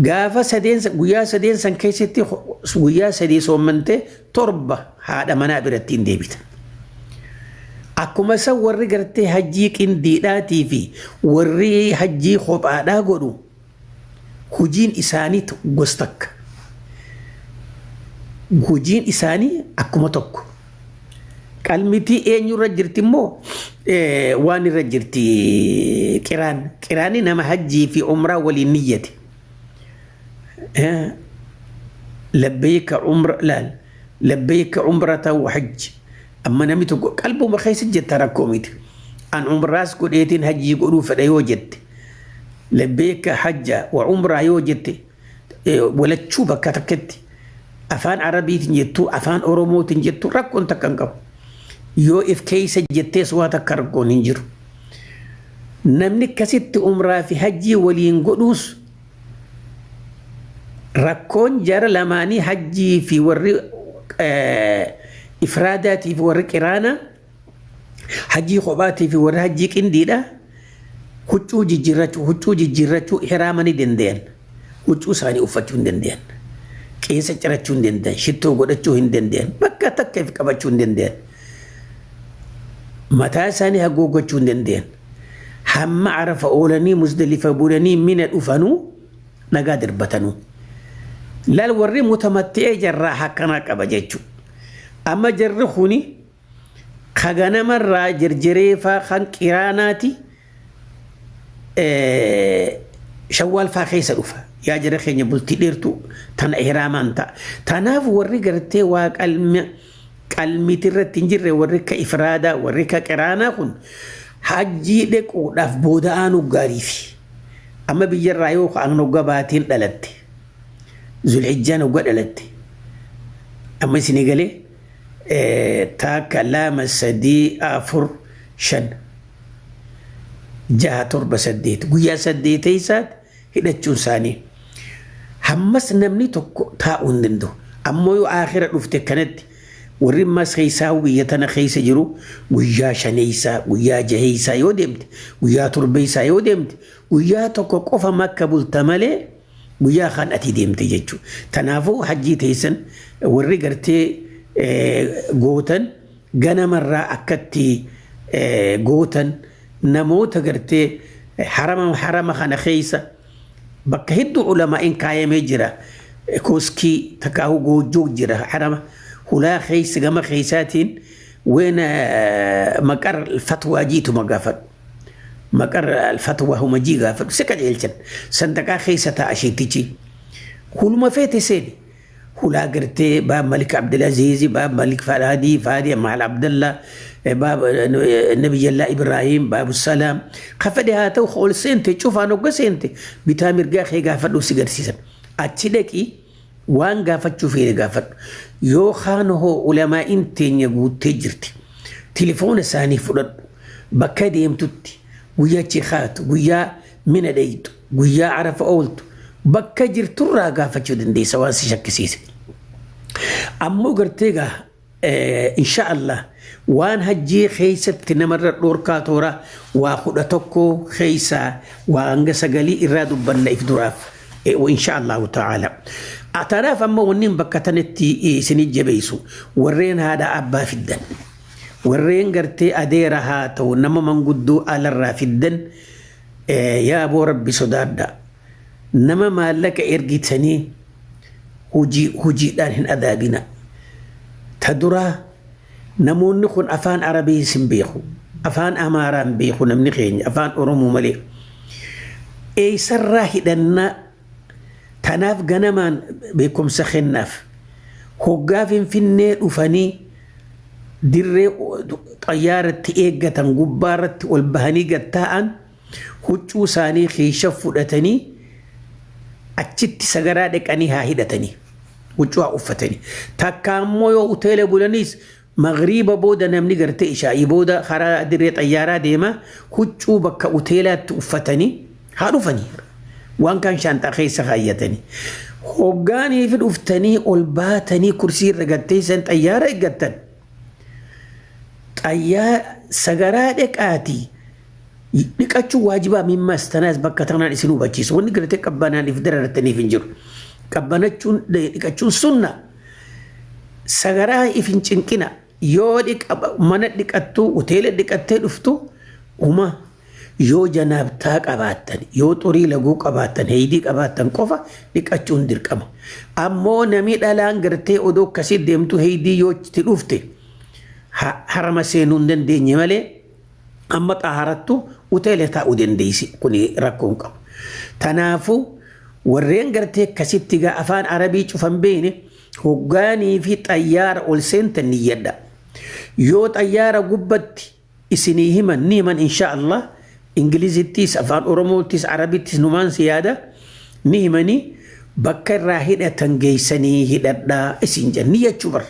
Gaafa sadeen guyyaa sadeen san keessatti guyyaa sadii soommantee 7 haadha manaa biratti hin deebita. Akkuma san warri gartee hajjii qindiidhaatii fi warri hajjii kophaadhaa godhu hojiin isaanii gos takka. Hojiin isaanii akkuma tokko. Qalmitii eenyurra jirti immoo waan irra jirti qiraan. Qiraanni nama hajjii fi umraa waliin niyyate. Labbayka umra laal labbayka umrata wa hajji. Amma namni tokko qalbuma keessa jetta rakkoo miti. An umraas godheetiin hajjii godhuu fedha yoo jette. Labbayka hajja wa umraa yoo jette walachuu bakka takkatti. Afaan Arabiitiin jettu, afaan Oromootiin jettu rakkoon takka hin qabu. Yoo if keessa jettees waa takka rakkoon hin jiru. Namni akkasitti umraa fi hajjii waliin godhuus rakkoon jara lamaanii hajjii fi warri ifraadaatii fi warri qiraanaa, hajjii kophaatii fi warri hajjii qindiidha, huccuu jijjiirrachuu ihraama ni danda'an. Huccuu isaanii uffachuu hin danda'an. Qeensa cirachuu hin danda'an. Shittoo godhachuu hin danda'an. Bakka takka if qabachuu hin danda'an. Mataa isaanii haguuggachuu hin danda'an. Hamma Arafa oolanii, Musdalifa bulanii, Mina dhufanuu, nagaa darbatanuu. Laal, warri mutamatti'ee jarraa akkanaa qaba jechuudha. Amma jarri kuni ka ganamarraa jirjireefaa kan qiraanaati Shawwaal faa keessa dhufa. Yaa jara keenya, bultii dheertuu tana ihraamaan ta'a. Tanaaf warri gartee waa qalmiti irratti hin jirre, warri ka ifraadaa, warri ka qiraanaa kun hajjii dhaquudhaaf booda aanu gaariifi. Amma biyyarraa yoo ka'an hogga baatiin dhalatte. Zulhijjaan hogga dhalatte. Amma isinii galee, takka, lama, sadii, afur, shan, jaha, torba, saddeet, guyyaa saddeeteessaatti hidhachuun isaanii. Hammas namni tokko taa'uu hin danda'u. Ammoo yoo aakhira dhufte kanatti warri ammas keessaa biyya tana keessa jiru guyyaa shaneessaa, guyyaa jaheessaa yoo deemte, guyyaa torbeessaa yoo deemte, guyyaa tokko qofa Makka bulta malee guyyaa kan ati deemte jechuudha. Kanaafuu hajjii teessan warri gartee gootan ganamarraa akkatti gootan, namoota gartee harama kana keessa bakka hedduu ulamaa'in kaayamee jira. Kooskii takaahu goojjoo jira harama hulaa keessa gama keessaatiin وين مقر الفتوى jiituma gaafadhu. مقر الفتوى huma jii gaafadhu, si qajeelchan. Sandaqaa keessa ta'a sheetichi. Huluma feete seeni. Hulaa gartee باب ملك Abdulaziz, باب ملك Fahdi, Fahdi Maal Abdallah, باب نبي الله Ibrahim, باب السلام. Ka fedhe haa ta'u, ol seente cufaan hogga seente bitaa mirgaa kee gaafadhu, si garsiisan. Achi dhaqii waan gaafachuu feene gaafadhu. Yoo kaan hoo ulamaa'in teenya guuttee jirti. Tilifoona isaanii fudhadhu. Bakka deemtutti guyyaa achi kaatu, guyyaa Mina dheeytu, guyyaa Arafa ooltu, bakka jirturraa gaafachuu dandeessa waan si shakkisiise. Ammoo gartee gaa insha Allah waan hajjii keessatti namarra dhoorkaa toora waa 11 keessaa waa hanga sagalii irraa dubbanna if duraaf insha Allahu ta'ala. Tanaaf amma wanni bakka tanatti isinii jabeessu, warreen haadha abbaa fiddan, warreen gartee adeera haa ta'u, nama manguddoo alarraa fiddan, yaa aboo, Rabbi sodaadha. Nama maallaqa ergitanii hojii hojiidhaan hin adaabina. Ta duraa namoonni kun afaan Arabii hin beeku. Afaan Amaaraa hin beeku namni keenya, afaan Oromoo malee. Eessarraa hidhannaa? Tanaaf ganamaan beekumsa kennaaf. Hoggaa Finfinnee dhufanii dirree xayyaaratti eeggatan gubbaarratti ol bahanii gattaa'an, huccuu isaanii keesha fudhatanii achitti sagaraa dhaqanii haa hidhatanii, huccuu haa uffatanii. Takka ammoo yoo hoteela bulaniis magriiba booda namni gartee ishaa'ii booda karaa dirree xayyaaraa deema, huccuu bakka hoteelaatti uffatanii haa dhufanii, waan kaan shaanxaa keessa kaayyatanii. Hoggaanii fi dhuftanii ol baatanii kursii irra gatteessan xayyaara eeggattan. Xayyaa sagaraa dhaqaatii. Dhiqachuun waajibaa mimmaas tanaas bakka tanaan isin hubachiisa. Wanni gartee qabbanaan if darartaniif hin jiru. Qabbanachuun dhiqachuun sunna. Sagaraa if hin cinqina. Yoo mana dhiqattu hoteela dhiqattee dhuftu uma yoo janaabtaa qabaattan yoo xurii laguu qabaattan heeydii qabaattan qofa dhiqachuun dirqama. Ammoo namni dhalaan gartee odoo akkasii deemtu heeydii yoo itti dhufte harama seenuu hin dandeenye malee amma xaaharattu hoteela taa'uu dandeessi kun rakkoo hin qabu. Kanaafuu warreen gartee akkasitti gaa afaan arabii cufan beene hoggaanii fi xayyaara ol seentan niyyadha. Yoo xayyaara gubbatti isinii himan ni himan insha Allah Ingilizittis afaan Oromoottis Arabittis numaan si yaada ni himanii bakka irraa hidhatan geessanii hidhadhaa isin jedhan niyyachuu bar.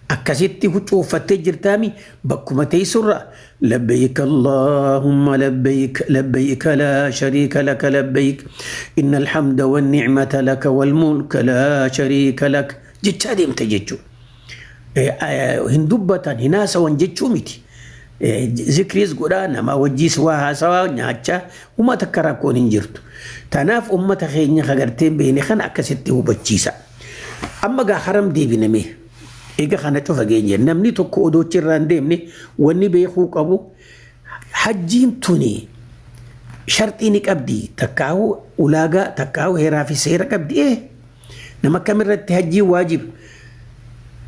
Akkasitti huccuu uffattee jirtaami bakkuma teessurra labbayk Allahumma labbayk labbayk laa shariika laka labbayk innal hamda wan ni'mata laka wal mulka laa shariika lak jechaa deemta jechuudha. Hin dubbatan hin haasawan jechuu miti. Zikriis godhaa nama wajjiis waa haasawaa nyaachaa huma takka rakkoon hin jirtu. Tanaaf ummata keenya kagartee beene kana akkasitti hubachiisa. Amma gaa haram deebinamee. Eega kana cufa geenye namni tokko odoo achirraa hin deemne wanni beekuu qabu hajjiin tuni sharxii ni qabdi takkaahu ulaagaa takkaahu heeraa fi seera qabdi ee nama kamirratti hajjiin waajiba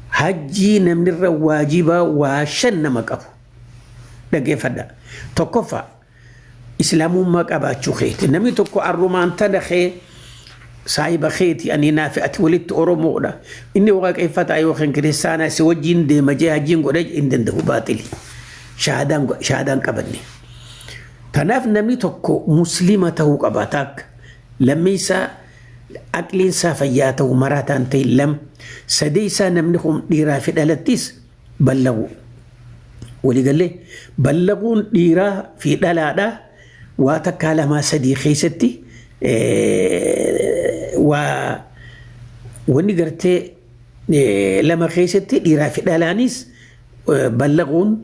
hajjii namnirra waajibaa waa shan nama qabu dhaggeeffadha tokkoffaa islaamummaa qabaachuu keeti namni tokko arrumaan tana kee saahiba keeti ani naafi ati walitti oromoodha inni waaqeffataa yookiin kiristaanaa si wajjin deema jee hajjiin godhee hin danda'u baaxili shahaadaan qabanne. Kanaaf namni tokko muslima ta'uu qaba takka lammeessaa aqliin isaa fayyaa ta'uu maraataan ta'e lama sadeessaa namni kun dhiiraa fi dhalattis ballaqu. Waliigallee ballaquun dhiiraa fi dhalaadhaa waa takkaa lamaa sadii keessatti waa wanni gartee lama keessatti dhiiraa fi dhalaanis ballaquun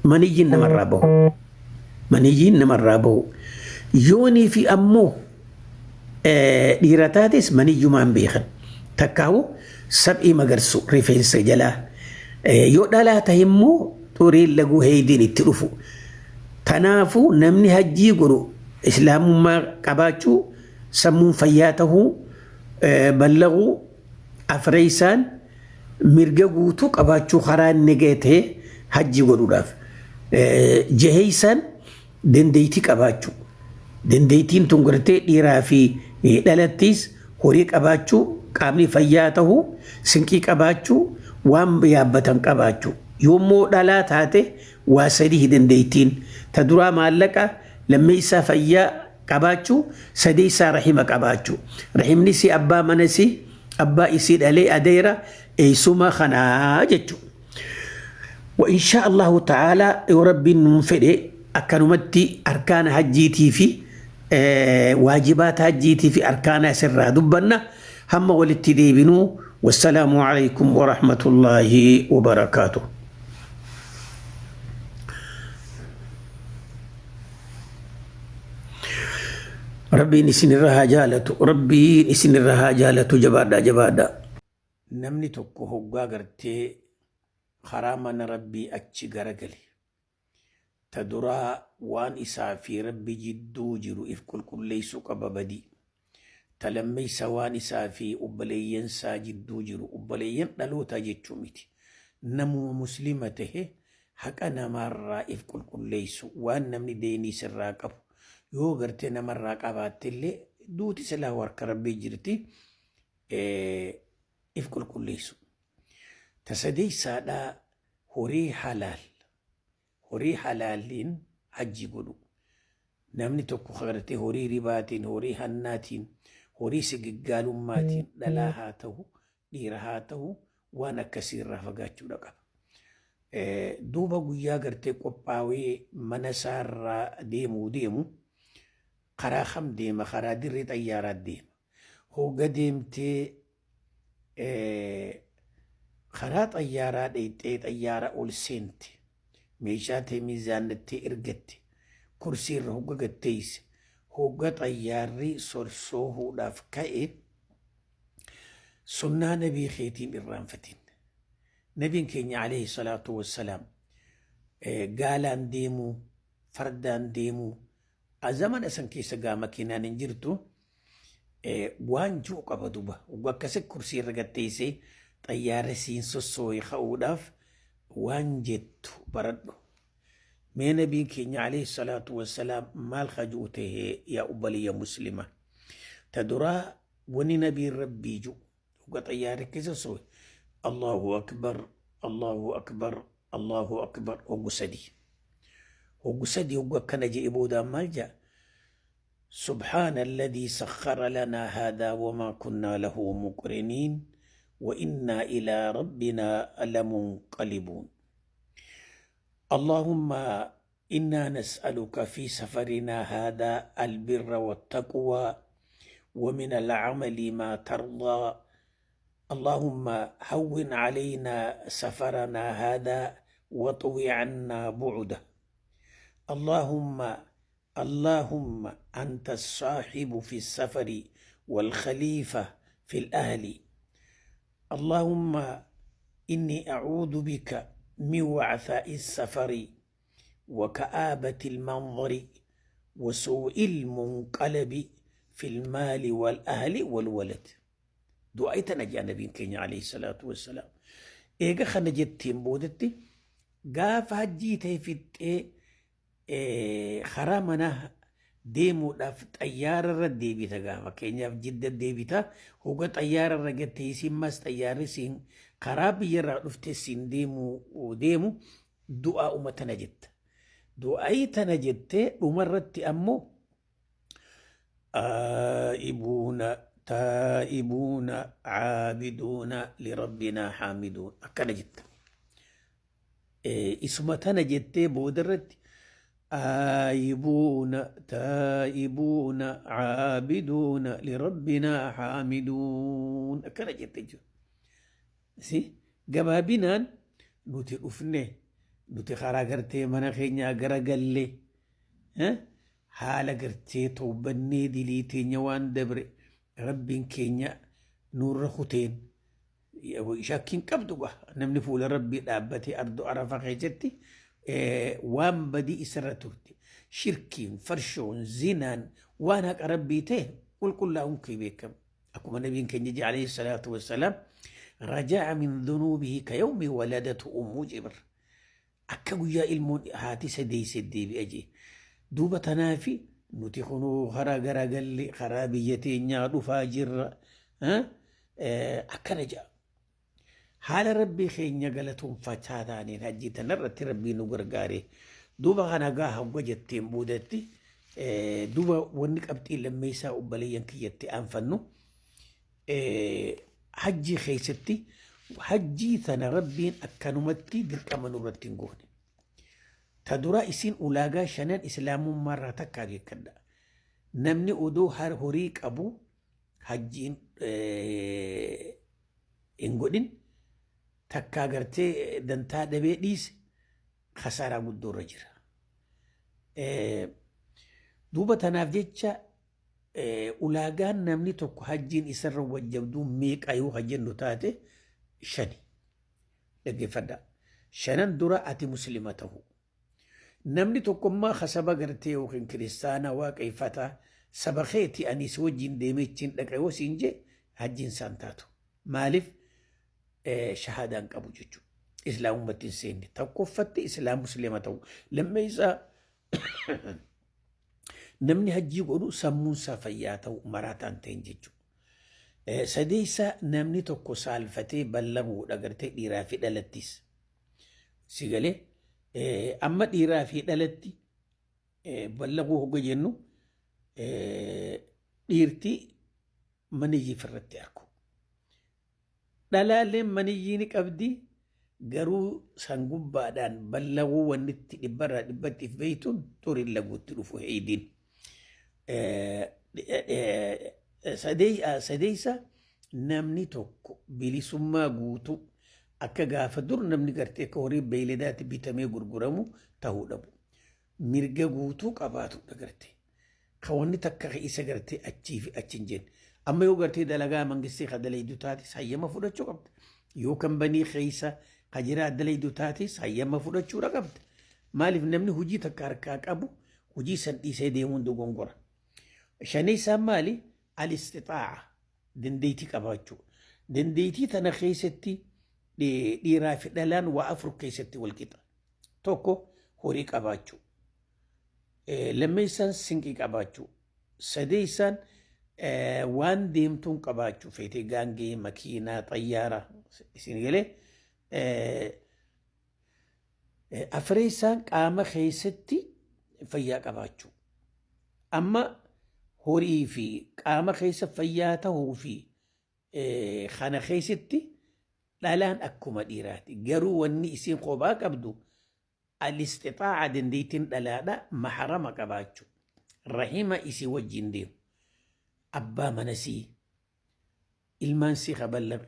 maniyyiin namarraa bahu. Maniyyiin namarraa bahu. Yoonii fi ammoo dhiira taates maniyyumaan beekan. Takkaawu sab'ii magarsu rifeensa jalaa. Yoo dhalaa ta'e immoo xuriin laguu heeydiin itti dhufu. Kanaafuu namni hajjii godhu islaamummaa qabaachuu sammuun fayyaa tahuu ballaquu afreessaan mirga guutuu qabaachuu karaa inni ga'e ta'e hajjii godhuudhaaf. Jaheessaan dandeettii qabaachuu. Dandeettiin tun gartee dhiiraa fi dhalattis horii qabaachuu qaamni fayyaa tahuu sinqii qabaachuu waan yaabbatan qabaachuu. Yoommoo dhalaa taate waa sadii dandeettiin. Ta duraa maallaqa lammeessaa fayyaa qabaachuu sadeessaa rahima qabaachuu. Rahimni si abbaa mana si abbaa isii dhalee adeera eessuma kanaa jechuudha. وإن شاء الله تعالى yoo rabbiin nuun fedhe akkanumatti arkaana hajjiitii fi waajibaata hajjiitii fi arkaana asirraa dubbanna hamma walitti deebinuu wassalaamu alaykum warahmatullaahi wabarakaatuh. Rabbiin isinirra haa jaalatu rabbiin isinirra haa jaalatu jabaadha jabaadha. Namni tokko hoggaa gartee karaa mana rabbii achi garagale ta duraa waan isaa fi rabbi jidduu jiru if qulqulleessuu qaba badii. Ta lammeessa waan isaa fi obboleeyyan isaa jidduu jiru obboleeyyan dhalootaa jechuu miti. Namuma muslima tahe haqa namaarraa if qulqulleessu waan namni deenii sirraa qabu yoo gartee namarraa qabaatte illee duuti silaa harka rabbii jirti if qulqulleessu. Ta sadeessaadhaa horii halaal horii halaaliin hajji godhu. Namni tokko gartee horii ribaatiin, horii hannaatiin, horii sigiggaalummaatiin dhalaa haa ta'u, dhiira haa ta'u waan akkasii irraa fagaachuudha qaba. Duuba guyyaa gartee qophaawee mana isaarraa deemuu deemu karaa kam deema karaa dirree xayyaaraa deema. Hogga deemtee karaa xayyaaraa dheeyxee xayyaara ol seente meeshaa ta'e miizaannattee ergatte Kursii irra hogga gatteeyse, hogga xayyaarri sorsoohuudhaaf ka'e, sunnaa nabii keetiin irraanfatin. Nabiin keenya alayhi salaatu wassalaam gaalaan deemuu, fardaan deemuu, zamana san keessa gaa makiinaan hin jirtu, waan ji'u qaba duba. Hogga akkasi kursii irra gatteessee xayyaarri siin sossoo'e ka'uudhaaf waan jettu baradhu. Mee nabiin keenya alayhi salaatu wassalaam maal hajuu tahee, yaa obboleeyya muslima? Ta duraa wani nabiin rabbii ji'u hogga xayyaarri keessa sossoo'e: Allahu akbar, Allahu akbar, Allahu akbar, hoggu sadi. Hoggu sadi hoggu akkana je'e boodaan maal jedha? سبحان الذي سخر لنا هذا وما كنا له مقرنين وإنا إلى ربنا لمنقلبون. اللهم إنا نسألك في سفرنا هذا البر والتقوى ومن العمل ما ترضى. اللهم هون علينا سفرنا هذا واطو عنا بعده. اللهم أنت الصاحب في السفر والخليفة في الأهل. اللهم إني أعوذ بك من وعثاء السفر وكآبة المنظر وسوء المنقلب في المال والأهل والولد. Du'aa tana jaa nabiin keenya alayhi salaatu wassalaam. Eega kana jetteen boodatti gaafa hajjii ta'e fixxee karaa manaa deemuudhaaf xayyaararra deebita, gaafa fakkeenyaaf Jidda deebita, hoga xayyaararra gattee isin mas xayyaarri siin karaa biyyarraa dhufte siin deemu du'aa uma tana jetta. Du'aa tana jettee dhumarratti ammoo آئبون تائبون عابدون لربنا حامدون akkana jetta. Isuma tana jettee boodarratti آيبون تائبون عابدون لربنا حامدون akkana jette jechuudha. Si gabaabinaan nuti dhufne, nuti karaa gartee mana keenyaa gara galle, haala gartee tawbannee dilii teenya waan dabre rabbiin keenya nurra kuteen shakkiin qabdu gaa namni fuula rabbii dhaabbatee ardu Arafa keessatti waan badii isarra turte, shirkiin, farshoon, zinaan, waan haqa rabbii ta'e qulqullaa'uun kee beekama. Akkuma nabiin keenya jedhe alayhi salaatu wassalaam: رجع من ذنوبه كيوم ولدته أمه jibir akka guyyaa ilmoon haati isa deeyse deebi'a jee. Duuba tanaafi nuti kunuu karaa garagalle karaa biyya teenyaa dhufaa jirra, akkana jedha. Haala rabbii keenya galatoonfachaa taaneen hajjii tanarratti rabbii nu gargaare. Duuba kana gaa hogga jetteen boodatti, duuba wanni qabxii lammeessaa obboleeyyan kiyyatti aanfannu, hajjii keessatti hajjii tana rabbiin akkanumatti dirqama nurratti hin goone. Ta dura isin ulaagaa shanan islaamummaarraa takkaa beekadha. Namni odoo horii qabu hajjiin hin godhin, takkaa gartee dantaa dhabee dhiise, khasaaraa guddoo irra jira. Duuba tanaaf jecha ulaagaan namni tokko hajjiin isarra wajjabduu meeqa yoo hajjennu taate, shani. Dhaggeeffadhaa. Shanan dura ati muslima ta'u. Namni tokkommaa kasaba gartee yookiin kiristaana waaqeffataa saba keeti ani si wajjin deemee ittiin dhaqa yoo siin jee, hajjiin isaan taatu. Maaliif? Shahaadaan qabu jechuudha. Islaamummaatti hin seenne. Tokkoffatti islaam muslima ta'u. Lammeessaa, namni hajjii godhu sammuun isaa fayyaa ta'u, maraataan ta'in jechuudha. Sadeessaa, namni tokko saalfatee ballaguudha gartee dhiiraa fi dhalattis. Si galee? Amma dhiiraa fi dhalatti ballaguu hogga jennu, dhiirti maniyyii irratti argu. Dhalaalleen maniyyii ni qabdi, garuu san gubbaadhaan ballaguu wanni itti dhibbarraa dhibbatti if beeytuun xuriin laguutti dhufu, heeydiin. Sadeessa, namni tokko bilisummaa guutuu akka gaafa dur namni gartee akka horii beeyladaatti bitamee gurguramu ta'uu dhabu. Mirga guutuu qabaatudha gartee. Ka wanni takka isa gartee achii fi achi hin jenne. Amma yoo gartee dalagaa mangistii ka dalaydu taates hayyama fudhachuu qabda. Yoo kambanii keessa ka jiraa dalaydu taates hayyama fudhachuudha qabda. Maaliif namni hojii takka harkaa qabu hojii san dhiisee deemuun dogongora. Shaneessaan maali? Al-istixaa'a dandeettii qabaachuu. Dandeettii tana keessatti dhiiraa fi dhalaan waa afur keessatti wal qixa. Tokko horii qabaachuu. Lammeessaan sinqii qabaachuu. Sadeessaan waan deemtuun qabaachuu feetee gaangee, makiinaa, xayyaara isin galee. Afreessaan qaama keessatti fayyaa qabaachuu. Amma horii fi qaama keessa fayyaa tahuu fi kana keessatti dhalaan akkuma dhiiraati. Garuu wanni isiin kophaa qabdu al-istixaa'a dandeettiin dhalaadha mahrama qabaachuu. Rahima isii wajjin deemu. Abbaa mana sii. Ilmaan sii kaballame.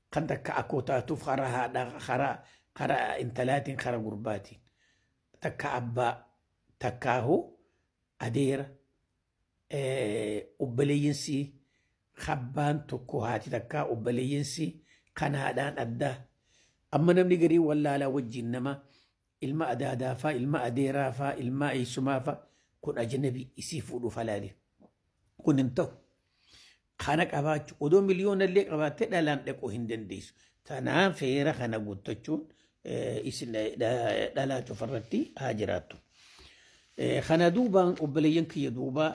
Kan takka akkoo taatuuf karaa haadhaa karaa karaa intalaatiin karaa gurbaatiin. Takka abbaa takkaahu adeera obboleeyyinsii abbaan tokko haati takkaa obboleeyyinsii kan haadhaan addaa. Amma namni garii wallaalaa wajjin nama ilma adaadaafaa ilma adeeraafaa ilma eessumaafaa kun ajnabi isii fuudhuuf halaali. Kun hin ta'u. Kana qabaachuu odoo miliyoona illee qabaattee dhalaan dhaquu hin dandeessu. Tanaaf heera kana guuttachuun isin dhalaa cufarratti haa jiraattu. Kana duubaan obboleeyyan kiyya duubaa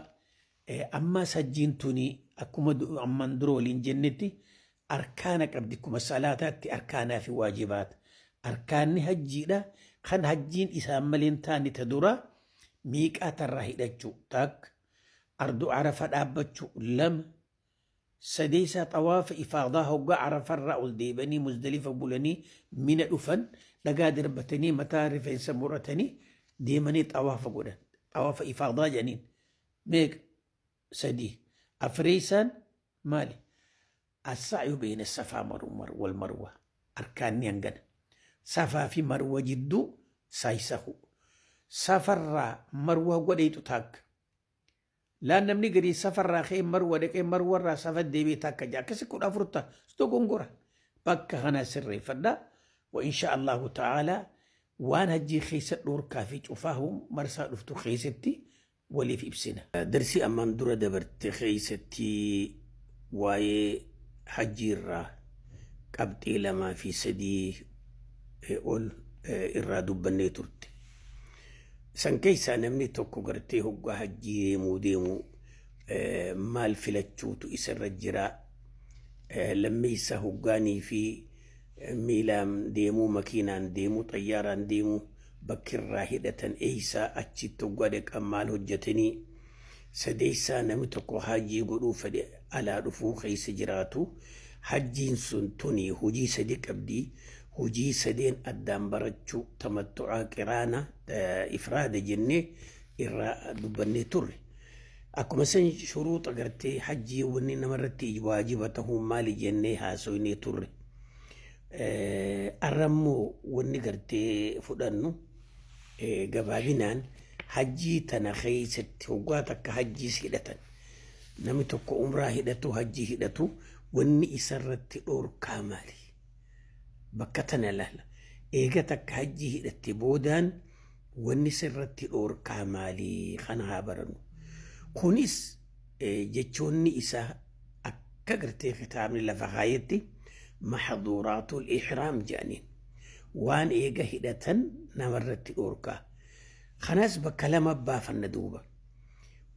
amma sajjiin tuni akkuma ammaan dura waliin jennetti arkaana qabdi akkuma salaataatti arkaanaa fi waajibaata. Arkaanni hajjiidha kan hajjiin isaan malee hin taane ta dura miiqaatarraa hidhachuu takka ardu arafa dhaabbachuu lama sadeessaa xawaafa ifaadaa hoggaa arafarraa ol deebanii muzdalifa bulanii mina dhufan dhagaa darbatanii mataa rifeensa muratanii deemanii xawaafa godhan xawaafa ifaadaa jedhaniin meeqa sadii afreessaan maali assa'yu beena safaa wal marwa arkaanni hangana safaa fi marwa jidduu saaysahu safarraa marwa godheetu taakka laan namni gadi safarraa ka'ee marwa dhaqee marwarraa safa deebi'ee takka ja'a akkasi 14 ta'a dogongora bakka kana sirreeffadha wa insha Allahu ta'ala waan hajjii keessa dhorkaa fi cufaahu marsaa dhuftu keessatti waliif ibsina. Darsii ammaan dura dabarte keessatti waa'ee hajjii irraa qabxii 2 fi 3 ol irraa dubbannee turte. San keessaa namni tokko gartee hoggaa hajjii deemuu deemu maal filachuutu isarra jira. Lammeessa hoggaanii fi miilaan deemuu, makiinaan deemuu, xayyaaraan deemuu bakki irraa hidhatan eeysaa achitti hoggaa dhaqan maal hojjetanii. Sadeessaa namni tokko hajjii godhuu fedhe alaa dhufuu keessa jiraatu. Hajjiin sun tuni hojii sadi qabdi. Hojii sadeen addaan barachuu tamattu'aa qiraana ifraada jennee irraa dubbannee turre. Akkuma san shuruuxa gartee hajjii wanni namarratti waajiba ta'uu maali jennee haasoynee turre. Arrammoo wanni gartee fudhannu gabaabinaan hajjii tana keessatti hoggaa takka hajjiis hidhatan. Namni tokko umraa hidhatu hajjii hidhatu wanni isarratti dhorkaa maali? Bakka tana ilaala. Eega takka hajjii hidhatte boodaan wanni sirratti dhorkaa maali? Kana haa barannu. Kunis jechoonni isaa akka gartee kitaabni lafa kaayetti mahduuraatul ihraam jedhaniin waan eega hidhatan namarratti dhorkaa. Kanas bakka lama baafanna duuba.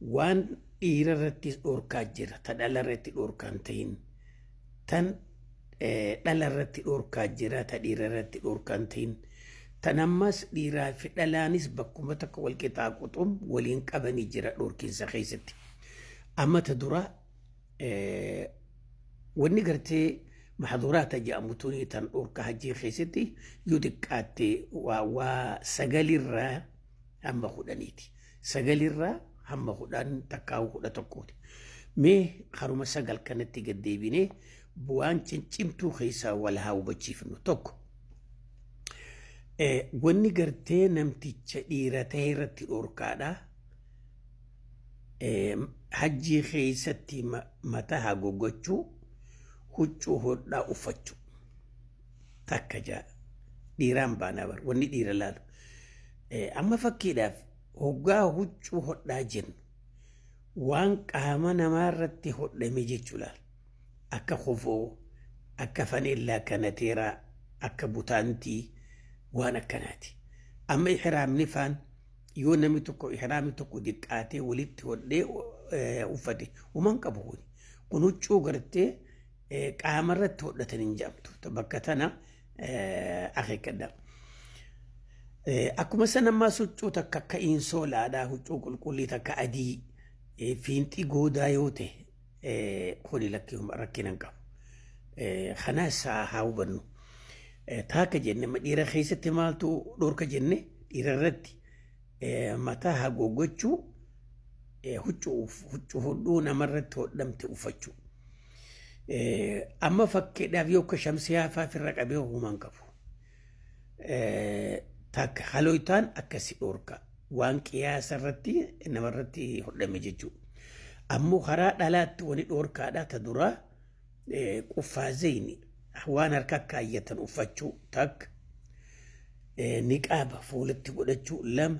Waan dhiira irratti dhorkaa jira, ta dhala irratti dhorkaa hin ta'in. Tan dhala irratti dhorkaa jira, ta dhiira irratti dhorkaa hin ta'in. Tan ammas dhiiraa fi dhalaanis bakkuma takka wal qixaa quxum waliin qabanii jira dhorkiinsa keessatti. Amma ta dura wanni gartee mahduraata jedhamu tuni tan dhorka hajjii keessatti yoo xiqqaatte waa sagalirraa hamma 10ti. Sagalirraa hamma 10 takkaa'u 11ti. Mee haruma 9 kanatti gad deebinee bu'aan cincimtuu keessaa wal haa hubachiifnu. Tokko Wanni gartee namticha dhiira ta'e irratti dhorkaadha. Hajjii keessatti mataa haguuggachuu, huccuu hodhaa uffachuu. Takka jaa dhiiraan baanaa bar wanni dhiira laalu. Amma fakkiidhaaf hoggaa huccuu hodhaa jennu waan qaama namaa irratti hodhame jechuu laal. Akka kofoo, akka faneellaa kanateeraa, akka butaantii waan akkanaati. Amma ihraamni faan yoo namni tokko ihraamni tokko diqqaatee walitti hodhee uffate homaan qabu kuni. Kun huccuu gartee qaama irratti hodhatan hin jedhamtu. Bakka tana akeekkadha. Akkuma san ammaas huccuu takka akka insoolaadhaa huccuu qulqullii takka adii fiinxii goodaa yoo ta'e kuni rakkina hin qabu. Kanaas haa hubannu. Taakka jenne dhiira keessatti maaltu dhorka jenne dhiira irratti mataa haguuggachuu, huccuu hodhuu namarratti hodhamte uffachuu. Amma fakkeedhaaf yoo akka shamsiyaa fa'aa ofirra qabee homaa hin qabu. Takka halooytaan akkasi dhorka waan qiyaasa irratti namarratti hodhame jechuudha. Ammoo karaa dhalaatti wani dhorkaadha ta duraa quffaazeyni waan harka kaayyatan uffachuu takka, niqaaba fuulatti godhachuu lama,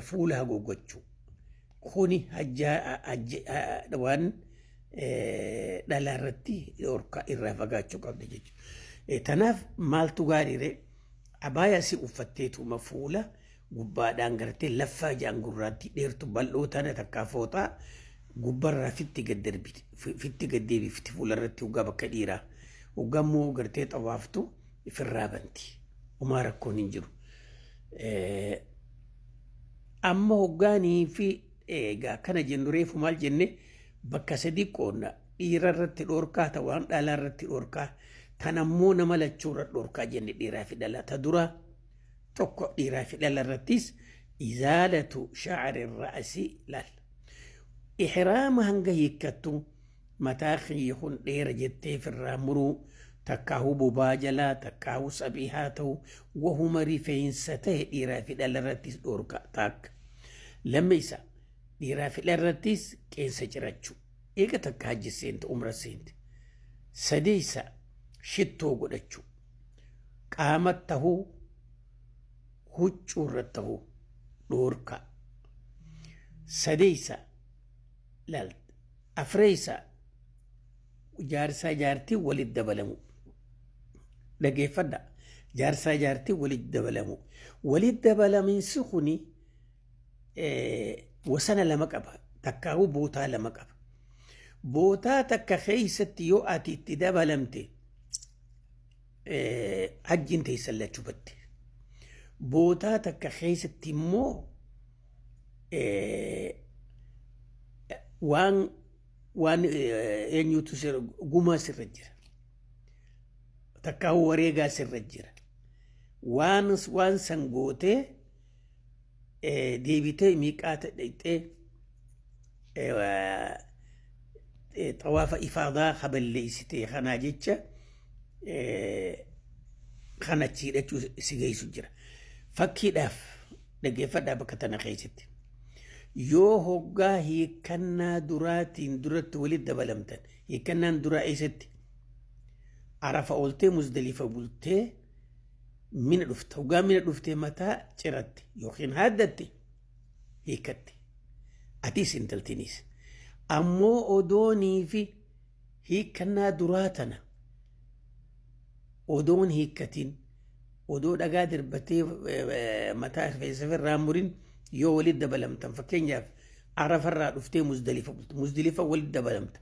fuula haguuggachuu. Kuni waan dhalaa irratti dhorka irraa fagaachuu qabda jechuudha. Tanaaf maaltu gaariire abaayaa si uffatteetuma fuula gubbaadhaan gartee laffaa jaan gurraattii dheertu bal'oo tana takkaa fooxaa gubbarraa fitti gad darbiti fitti gad deebifti fuularratti hoggaa bakka dhiiraa hoggaa immoo gartee xawaaftu ifirraa banti homaa rakkoon hin jiru. Amma hoggaanii fi egaa kana jennu reefu maal jenne bakka sadii qoodna dhiira irratti dhorkaa ta waan dhalaa irratti dhorkaa tan ammoo nama lachuu irra dhorkaa jenne dhiiraa fi dhalaa ta duraa tokko dhiiraa fi dhala irrattis izaalatu sha'ri ra'asi laal. Ihraama hanga hiikkattu mataa kiyya kun dheera jettee firraa muruu takkaahuu bobaa jalaa takkaahuu sabii haa ta'u wahuma rifeensa ta'e dhiiraa fi dhala irrattis dhorka takka. Lammeessa dhiiraa fi dhala irrattis qeensa cirachuu. Eega takka hajji seente umra seente. Sadeessa shittoo godhachuu. Qaama tahuu huccuu irra tahuu dhorka. Sadeessa laal afreessa jaarsaa jaartii walitti dabalamu. Dhageeffadha. Jaarsaa jaartii walitti dabalamu. Walitti dabalamiinsi kuni wasana lama qaba. Takkaahuu bootaa lama qaba. Bootaa takka keessatti yoo ati itti dabalamte hajjiin teessan lachuu batte. Bootaa takka keessatti immoo waan eenyutu gumaa sirra jira. Takkaahuu wareegaa sirra jira. Waan san gootee deebitee miiqaata dhaqxee xawaafa ifaadaa haballeessitee kanaa jecha kan achi hidhachuu si geessu jira. Fakkiidhaaf dhaggeeffadhaa bakka tana keessatti. Yoo hoggaa hiikkannaa duraatiin duratti walitti dabalamtan hiikkannaan duraa eessatti Arafa ooltee Muzdalifa bultee mina dhufte. Hoggaa mina dhuftee mataa ciratte yookiin haaddatte hiikkatte. Atis intaltinis. Ammoo odoonii fi hiikkannaa duraa tana odoon hiikkatiin odoo dhagaa darbatee mataa rifeensa irraa murin yoo walitti dabalamtan fakkeenyaaf Arafarraa dhuftee Muzdalifa bultu Muzdalifa walitti dabalamta.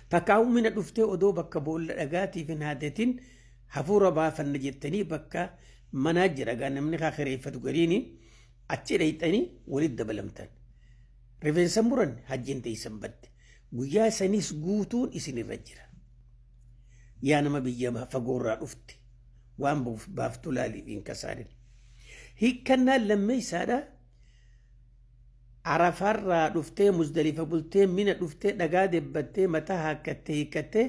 Takkaa'uu mina dhuftee odoo bakka boolla dhagaatiif hin haaddatin hafuura baafanna jettanii bakka manaa jira gaa namni kaa kireeffatu gariini achi dhayxanii walitti dabalamtan. Rifeensa muran hajjiin teessan badde. Guyyaa sanis guutuun isinirra jira. Yaa nama biyya fagoorraa dhufte waan baaftu laaliif hin kasaarin. Hiikkannaan lammeessaadha. Arafarraa dhuftee Muzdalifa bultee mina dhuftee dhagaa debbattee mataa haakkattee hiikkattee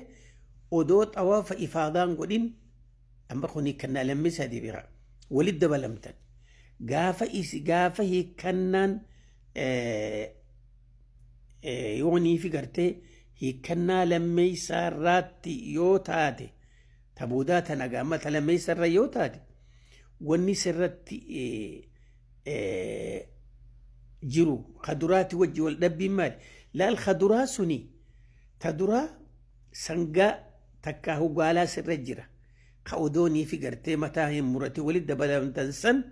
odoo xawaafa ifaadaan godhin Amma kun hiikkannaa lammeessaati bira walitti dabalamtan. Gaafa isi gaafa hiikkannaan yoonii fi gartee hiikkannaa lammeessaa irraatti yoo taate, ta boodaa tana gaama ta lammeessa irra yoo taate, wanni sirratti jiru ka duraati wajji wal dhabbiin maali? Laal, ka duraa suni ta duraa sangaa takkaa hugaalaa sirra jira. Ka odoonii fi gartee mataa hin murate walitti dabalamtan san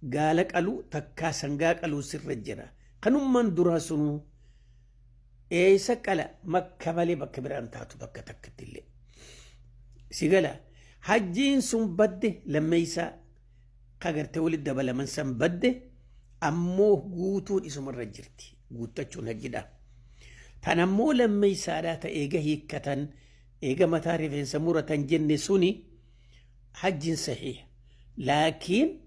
gaala qaluu takkaa sangaa qaluu sirra jira. Kanummaan duraa sunuu eessa qala? Makka malee bakka biraan taatu bakka takkatti illee. Si gala, hajjiin sun badde, lammeessaa ka gartee walitti dabalaman san badde, ammoo guutuun isumarra jirti guuttachuun hajjidha. Tan ammoo lammeessaadhaa ta eega hiikkatan, eega mataa rifeensa muratan jenne suni hajjiin sahiha. Laakiin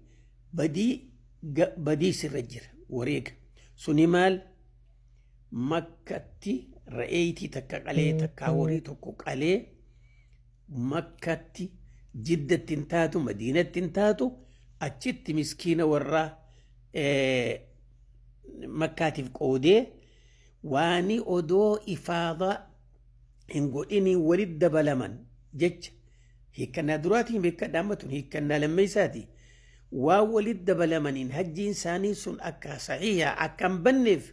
badii sirra jira, wareega. Suni maal? Makkatti ra'eeyitii takka qalee takkaa horii tokko qalee, Makkatti, Jiddatti hin taatu, Madiinatti hin taatu, achitti miskiina warra Makkaatiif qoodee, waani odoo ifaadaa hin godhiniin walitti dabalaman jecha hiikkannaa duraatiin beekadha. Amma tun hiikkannaa lammeessaati. Waan walitti dabalamaniin hajjiin isaanii sun akka sahiha akka hin banneef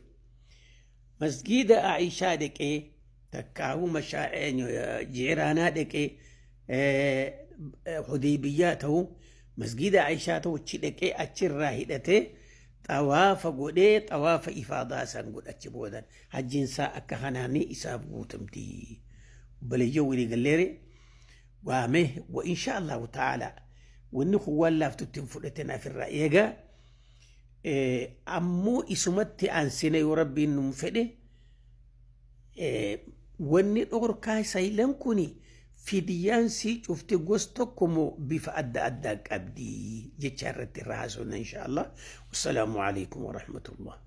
masgiida Aishaa dhaqee takkaahuu Ji'iraanaa dhaqee, Hudeybiyyaa ta'u, masgiida Aishaa ta'u, achi dhaqee achirraa hidhatee xawaafa godhee, xawaafa ifaadaa san godhachi boodan hajjiin isaa akka kanaanii isaaf guutamti. Obboleeyyan, walii galleere waame wa insha Allahu ta'ala wanni kun waan laaftutti hin fudhatin afirraa eegaa. Ammoo isumatti aansine yoo Rabbiin nun fedhe, wanni dhoorkaa saylan kuni fidiyyaan sii cufti gos tokko moo bifa adda addaa qabdi jecha irratti irraa haasofna insha Allah. Wassalaamu alaikum warahmatullah.